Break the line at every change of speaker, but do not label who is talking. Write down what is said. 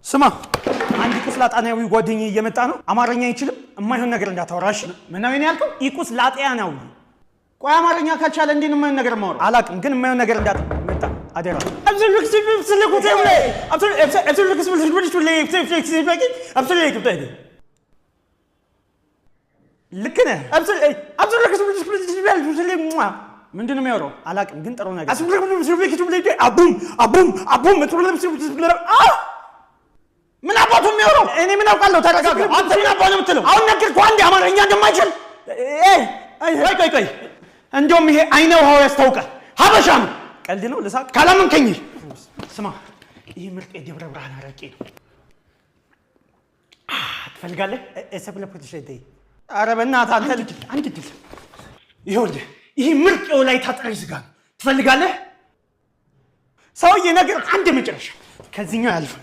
ስማ፣ አንድ ኢቁስላጣናዊ ጓደኛዬ እየመጣ ነው። አማርኛ አይችልም። የማይሆን ነገር እንዳታወራ እሺ። ምናዊ ነው ያልከው? ኢቁስላጤያናዊ። ቆይ፣ አማርኛ ካልቻለ እንዴት ነው የማይሆን ነገር የማወራው? አላውቅም፣ ግን የማይሆን ነገር እንዳት መጣ አደራ። ልክ ነህ። ምንድን ነው የሚያወራው? አላውቅም፣ ግን ጥሩ ነገር። አቡም አቡም። ምን አባቱ የሚያወራው? እኔ ምን አውቃለሁ? ተረጋጋ። አንተ ምን አባ ነው የምትለው? አሁን ነገርኩህ አንዴ አማርኛ እንደማይችል። ቆይ ቆይ ቆይ፣ እንደውም ይሄ አይነ ውሃው ያስታውቃል። ሀበሻ ነው። ቀልድ ነው። ልሳቅ ካላመንከኝ። ስማ፣ ይህ ምርጥ የደብረ ብርሃን አረቄ ነው። ትፈልጋለህ? ኧረ በእናትህ አንተ ልጅ፣ አንድ ድል። ይኸውልህ፣ ይህ ምርጥ የወላይታ ጥሬ ስጋ ነው። ትፈልጋለህ? ሰውዬ ነገር አንድ መጨረሻ ከዚህኛው አያልፍም።